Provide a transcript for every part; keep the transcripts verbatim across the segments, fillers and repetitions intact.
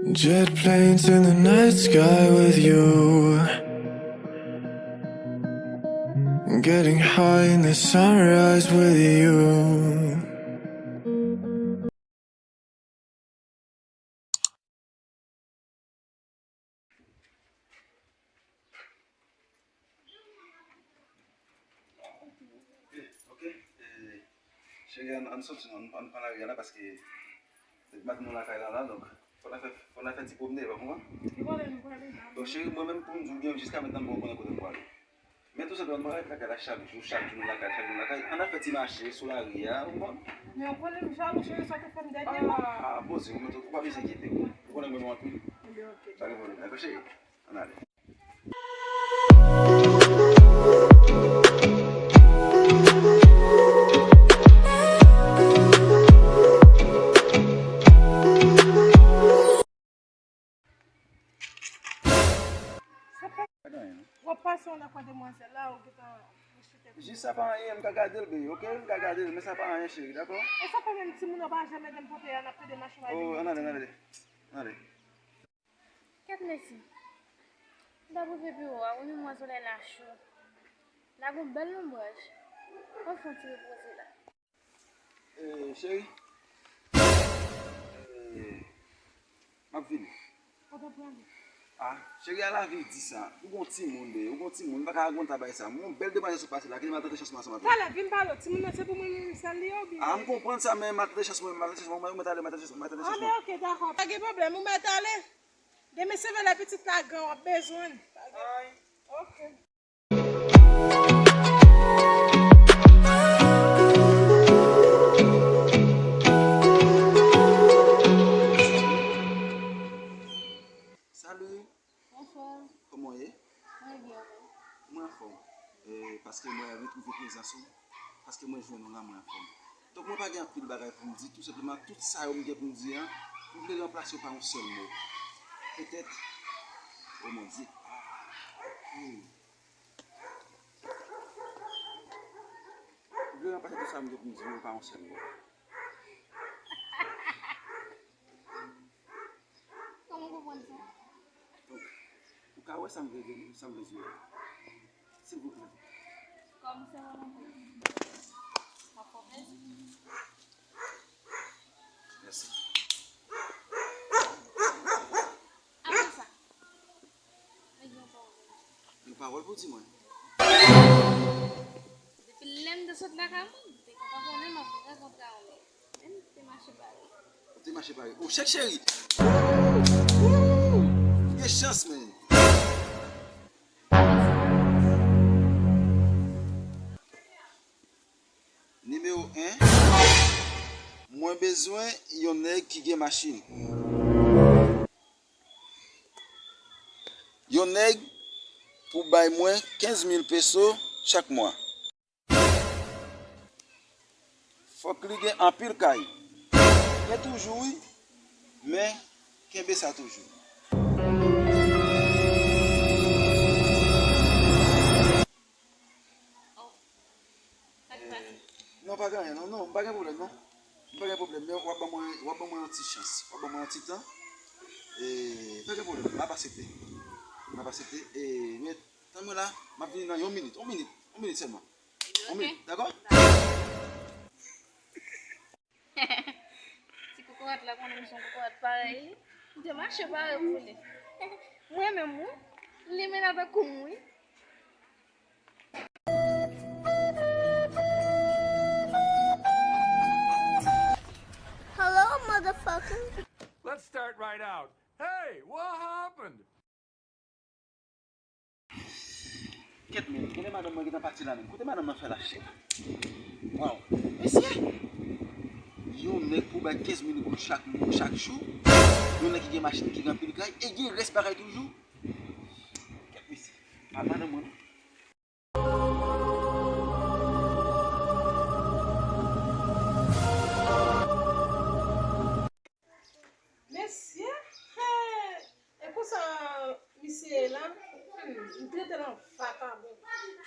Jet planes in the night sky with you. Getting high in the sunrise with you. Ok, eh, cheri, ann, ann soti, ann, ann pran lari a la, paske depi maten nou lakay la, la, donk, fò n al fè, fò n al fè ti pwomne, w konprann? Ki kote nou prale la? Donk, cheri, mwen menm, pou m di w byen, jiska mentnan, m poko konnen kote m prale. Men tou senpleman, nou pa ret lakay la chak jou, chak jou nou lakay, chak jou nou lakay. Ann al fè ti mache sou lari a, ou konprann? Men w konnen m jalou, cheri, sa w te fè m dènyèman. Ah, poze w, men ou pa bezwen enkyete w. Ou konnen m renmen w anpil. Ebyen, ok. Pa gen pwoblèm, dakò, cheri? Ann ale. Sa pa, w ap pase yon nan kwa demwazèl la, ou gentan chite. Jis sa pa anyen, m ka gade l, baby, ok? M ka gade l, men sa pa anyen, cheri, dakò? E sa fè menm timoun yo pa janm ede m pote a, n ap pede mache bay. Oh, ann ale, ann ale. Ann ale. Kèt mesi. M t ap rive biwo a, wi, men mwen solèy la cho. La gon bèl lonbraj. Ann fè yon ti repoze la. Eh, cheri. Eh, m ap vini. Kote w prale? Ah, cheri, a lavi di sa. Ou gon timoun, de, ou gon timoun, m pa ka agonde bagay sa. M gon bèl demwazèl sot pase la, ki te maltrete chans mwen ansanm avè l. Talè, vin pale, timoun nan se pou mwen menm sèl li ye, oubyen? Ah, m konprann sa, men maltrete chans mwen, maltrete chans mwen, mwen mèt ale, maltrete chans mwen, maltrete chans mwen. Ah, men ok, dakò. Pa gen pwoblèm, ou mèt ale. Demen se vre lè pitit la gran, w ap bezwen l. Pa gen. Ok. Salut. Bonswa. Kòman w ye? Mwen byen, wi. Mwen anfòm. Eh, paske mwen retwouve prezans ou. Paske mwen jwenn ou la, mwen anfòm. Donk, mwen pa gen anpil bagay pou m di, tou senpleman, tout sa yo m gen pou m di an, m vle ranplase yo pa yon sèl mo. Petèt, oh mon Dieu. Ah, hmm. M vle ranplase tout sa m gen pou m di yo pa yon sèl mo. Kòman w konprann sa? Donk, ou ka wè sa m vle di, sa m vle di yo. Silvouplè. Kòm se volonte. M ap fè w plezi. Mèsi. Apre sa, nèg yon pawòl. Yon pawòl pou di mwen. Depi lè m te sot lakay mwen, m te kontan konnen m ap rankontre a yon nèg. Men m te mache pare. Ou te mache pare. Oh, chèk cheri! Ou gen chans, man. Nimewo en, mwen bezwen yon nèg ki gen machin. Yon nèg pou bay mwen kenz mil peso chak mwa. Fòk li gen anpil kay. Gen toujou wi, men kenbe sa toujou. Oh. Sa k pase? Eh, non, pa gen anyen, non, non, pa gen pwoblèm, non. Pa gen pwoblèm, men w ap ban mwen, w ap ban mwen yon ti chans. W ap ban mwen yon ti tan. Eh, pa gen pwoblèm, m ap aksepte. M ap aksepte. Eh, men, tann mwen la, m ap vini nan yon minit, yon minit, yon minit sèlman. Yon minit, dakò? Ti kokorat la konnen m se yon kokorat parèy li. M te mache pare pou li. Mwen menm wi. Li menm nan tankou m wi. Hello, motherfucker. Let's start right out. Hey, what happened? Kèt men, genlè madanm mwen gentan pati la menm. Kote madanm nan fè lache la? Waw, mesye! Yon nèg pou bay kenz mil goud chak, chak jou. Yon nèg ki gen machin, ki gen anpil kay, e gen rès bagay toujou. Kèt mesye, pa madanm mwen non. Mesye, he! E konsa misye ye la, hmm, m trete l an vakabon.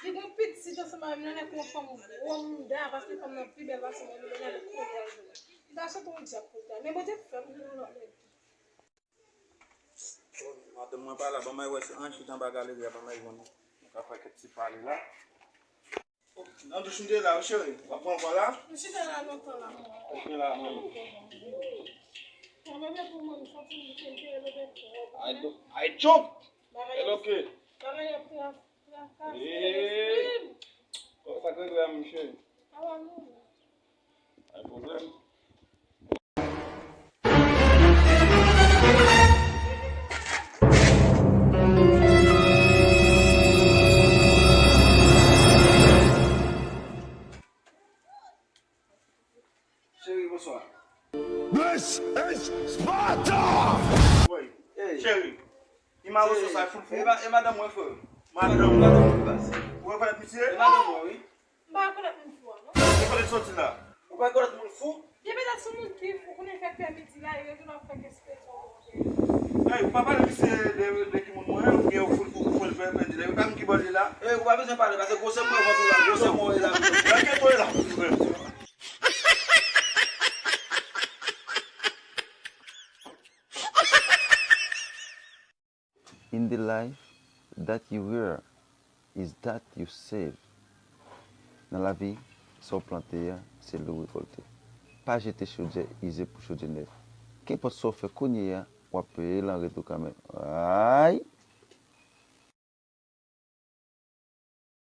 Li gen yon pitit ansanm avè m, nan lè kou yon fanm gwo mouda, paske fanm nan pi bèl pase mwen, li mennen avèk kounye a jounen. Li ta sot yon dyab pou l ta. Men Bondye fè m jwenn yon lòt nèg tou. Mwen pa la, ban mwen wè si ann chita anba galeri a, ban mwen wè nou ka fè kèk ti pale la. Nan douch m te la, wi, cheri. W ap pran vwa la? M chita la lontan la, mwen. Ok, la, mwen. Mwen menm pou mwen, m santi m te rele bèt. I do, I jump. Bagay ap, bagay ap tra-, trakase lespri m. Sa k regle a menm, cheri? Awa, non. Pa gen pwoblèm. Cheri, bonswa. This is Sparta! Woy, cheri, imaj ou sou sa, foul fou. E ma-, e madanm mwen, frè. Madanm ou? Madanm mwen, baz. Ou rekonèt misye? E madanm mwen, wi. M pa rekonèt moun fou a, non. Ou konnen soti la? Ou pa rekonèt moun fou? Gen petèt sou moun ki fou, konnen fèk fè midi la, e yo toujou ap fè ekspresyon. Ey, ou pa pale misye de, de ki moun mwen ye, oubyen ou fout pou, pou l fè, fè di la. Ou pa konn ki bò l ye la? Ey, ou pa bezwen pale, paske gwosè mwen vant ou la, gwosè mwen ye la. Nan ghetto ye la. In the life, that you wear is that you save. Nan lavi, sa w plante a, se li w rekòlte. Pa jete chodyè ize pou chodyè nèf. Kenpòt sa w fè kounye a, w ap peye l an retou kanmenm. Ay!